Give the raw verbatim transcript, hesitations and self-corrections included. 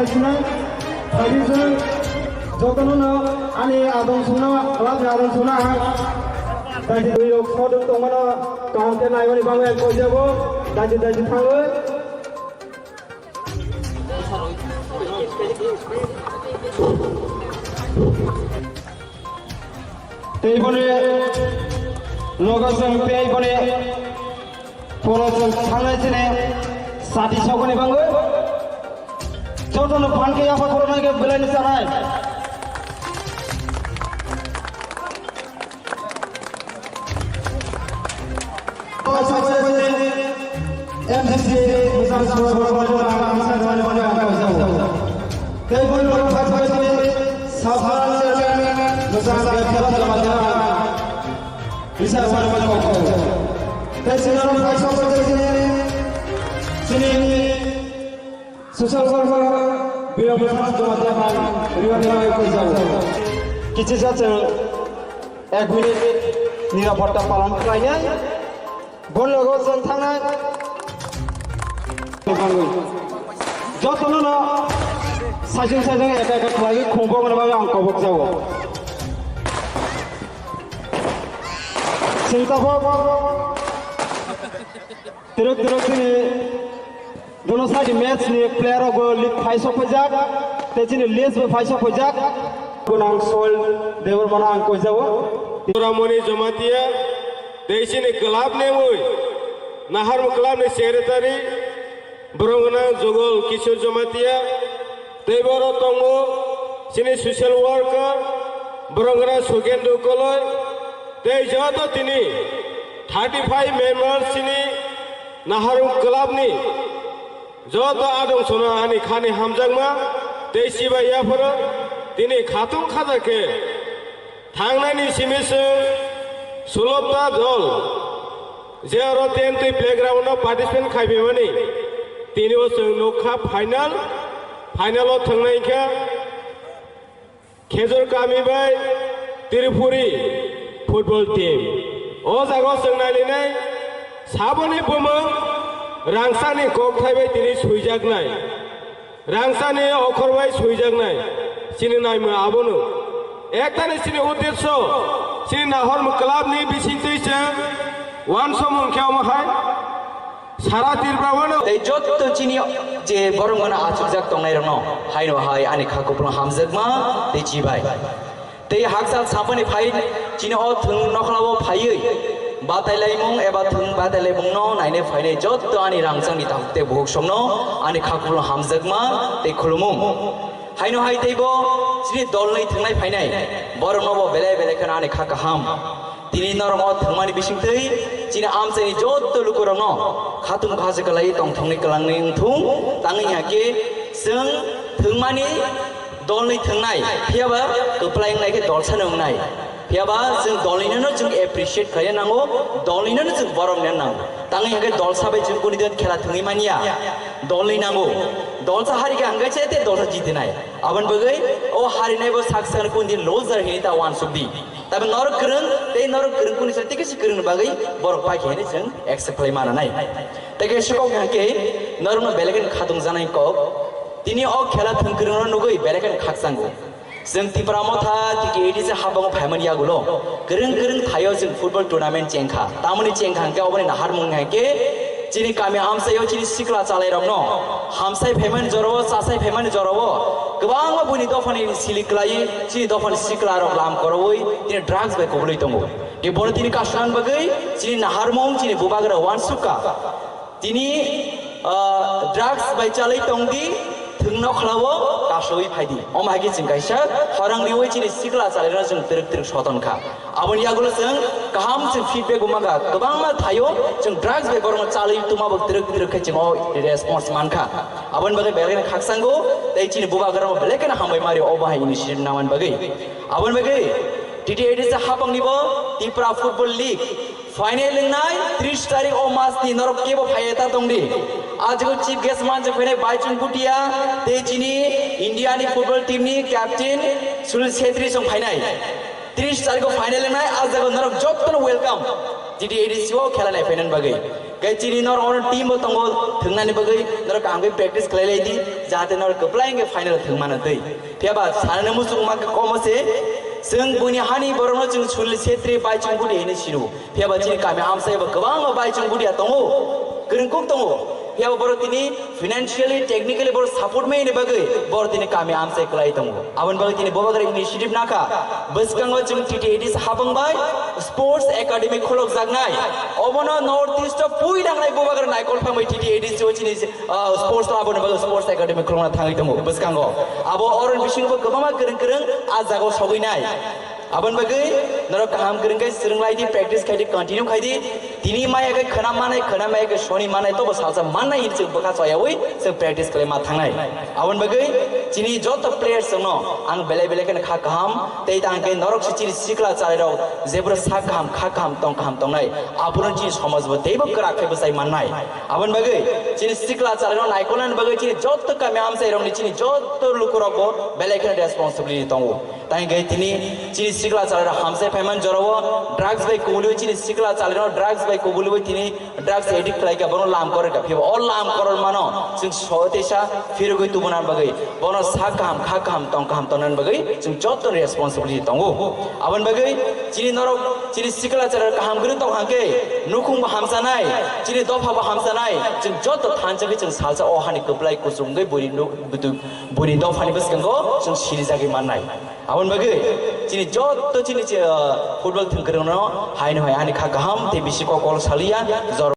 Swnai, thaidi swnai, jotono no ani adong swngnai, club ni adong swngnai ang. Thaidi rok sodok tongmano, kaham khe naimani bagwi ang koijago, daji daji thangwi. Tei boni logo chwng tei boni poro chwng thangnai chini sati sokoni bangwi jotono phan khe yapha khoroknai khe belai ni chanai. M C C, Musang Sura Sura Bajwa, Musang Sura Bajwa, Musang Sura. Tei boni boni Bajwa, Safar Chairman, Musang Bajwa, Musang Bajwa. Bisa Sura Bajwa. Tei Sura Bajwa, Sura Bajwa, Sini. Social welfare, Biram Prasad Jamatia bai, Riwani bai koi jao. Kichi sa chwng ek minute nirapotta palon khlainai. Bon logo chwng thangnai. Jotono no sajung sajung eka eka khlaiwi khumbo gwnwi bagwi ang kobok jao. Chwng tabok twrwk twrwk chini Dono side match ni player rok bo league phai sok phaijak, tei chini list bo phai sok phaijak. Kunang Soil Debbarma no ang koijago. Ramoni Jamatia, tei chini club ni mui Naharmung club ni secretary, borok gwnang Jogol Kishore Jamatia, tei boro tongo chini social worker, borok gwnang Sugendra Koloi, tei joto tini thirty five members chini Naharmung club ni joto adong sono ani khani hamjakma tei chibai yapharo tini khatung khaja khe thangnani simi chwng sulopta dol je oro ten twi playground no participant khaiphaimani tini o chwng nukha final, final o thwngnai kha. Khejur kami bai Tripuri football team. O jaga o chwng nailinai saboni bumung rangsani kokthai bai tini swijaknai. Rangsani okhor bai swijaknai. Chini naimung abono. Ektani chini uddesho, chini Naharmung club ni bisingtwi chwng wansomung khe omo hai. Sara Tripura wano. Tei jotto chini je borok mano achukjak tongnai rokno haino hai ani kha kupulung hamjakma tei chibai. Tei hakchal sampani phai chini o thwng nokhlao phaiwi batailaimung eba thwng batailaimungno naine phainai jotto ani rangchakni takhuk tei bukhuk somno ani kha kupulung hamjakma tei khulumung. Haino hai teibo chini dolni thwngnai phainai borokno bo belai belai kheno ani kha kaham. Tini norok o thwngmani bisingtwi chini amchaini jotto lukurokno khatung khajak kwlaiwi tongthokni kwlangni wngthung, tangwi hwnkhe chwng thwngmani dolni thwngnai, phiyaba kwplai wngnai khe dolsano wngnai. Phiyaba chwng dolninono chwng appreciate khlai nango, dolninono chwng borom rwna nango. Tangwi hwnkhe dolsa bai chwng kuni din khela thwngwi manya, dolni nango. Dolsa hari khe hwnkhe se tei dolsa jitinai. Aboni bagwi o harinai bo sak sakno kuni din loser hinwi ta uansukdi. Tabe norok kwrwng tei norok kwrwng kuni sal tei kisa kwrwngni bagwi borok pai khe hinwi chwng accept khlai mananai. Tei khe swkok hwnkhe norokno belai kheno khatung janai kok. Tini o khela thwng kwrwngno nugwi belai kheno khakchango. Chwng Tipra Motha T T A D C habango phaimani yagulo kwrwng kwrwng thaio chwng football tournament chengkha. Tamoni chengkha hwnkhe oboni naharmung hwnkhe chini kami amchaio chini sikla chalairokno hamsai phaimani jorao, chasai phaimani jorao kwbangma buini dophani sili kwlaiwi chini dophani siklarok lam koroui tini drugs bai kubului tongo. Tei bono tini kasnang bagwi chini naharmung chini bubagra uansukha. Tini, ah, drugs bai chalwi tongdi, thwngno khlao kasui phaidi. Omo hai khe chwng kaisa khorang riui chini sikla chalairokno chwng twrwk twrwk soton kha. Aboni yagulo chwng kaham chwng feedback bo mankha. Kwbangma thaio chwng drugs bai borokno chalwi tuma bo twrwk twrwk khe chwng o response mankha. Aboni bagwi belai kheno khakchango tei chini bubagrano belai kheno hambai mari obo hai initiative namani bagwi. Aboni bagwi T T A D C hapangni bo Tipra Football League final wngnai tris tarik o mas ni norok kebo phaiya ta tongdi. Ajagwi chief guest manjak phainai Baichung Bhutia tei chini India ni football team ni captain Sunil Chhetri song phainai. Tris tarik o final wngnai, ajagwi norok jotono welcome T T A D C o khela nai phainani bagwi. Khe chini norok ono team bo tongo, thwngnani bagwi norok kaham khe practice khlai lai di, jahate norok kwplai hwnkhe final thwng mano twi. Phiya ba sanani muchung ma khe komo se, chwng buini hani borokno chwng Sunil Chhetri bai chwng budi hini sino. Phiya ba chini kami amsa eba kwbangma bai chwng budi ya tongo, kwrwng kuk tongo. Phiya ba borok tini financially, technically borok support mai hini bagwi borok tini kami amsa kwlai tongo. Aboni bagwi tini Bubagra initiative nakha. Bwskango chwng T T A D C hapang bai sports academy khulokjaknai. Obono North East o pui nangnai Bubagra naikol thangbai T T A D C o chini, ah, sports laboni bagwi sports academy khulokna thangwi tongo bwskango. Abo oroni bisingo kwbangma kwrwng kwrwng ah jagao sogwi nai. Aboni bagwi norok kaham kwrwng khe swrwng lai di, practice khai di, continue khai di. Tini maya khe khwnam manai, khwnam maya khe soni manai, tobo salsa mannai hinwi chwng bwkha choyaui chwng practice khlai ma thangnai. Aboni bagwi chini joto players rokno ang belai belai kheno kha kaham tei tang khe norok se chini sikla chalairok jeboro sak kaham, kha kaham, tong kaham tongnai. Aphuru chini somaj bo teibo kwrak khe bwchai mannai. Aboni bagwi chini sikla chalairok naikolnani bagwi chini joto kami amchairokni chini joto lukurok bo belai kheno responsibility tongo. Tang khe tini chini sikla chalairok hamsai phaiman jorao drugs bai kubulwi chini sikla chalairok drugs bai kubulwi tini drugs addict khlai kha, bono lam koror kha. Phiya o lam koror mano chwng so teisa phirogwi tubuna bagwi, bono sak kaham, kha kaham, tong kaham tongnani bagwi chwng joto responsibility tongo. Aboni bagwi chini norok chini sikla chara kaham kwrwi tong hangkhe nukhung bo hamsanai, chini dopha bo hamsanai, chwng joto thansa khe chwng salsa o hani kwplai kuchuk wngwi buini nuk-, buini dophani bwskango chwng sirijagwi mannai. Aboni bagwi chini joto chini, ah, football thwngkwrwngno haino hai ani kha kaham tei bisi kokol saliya jor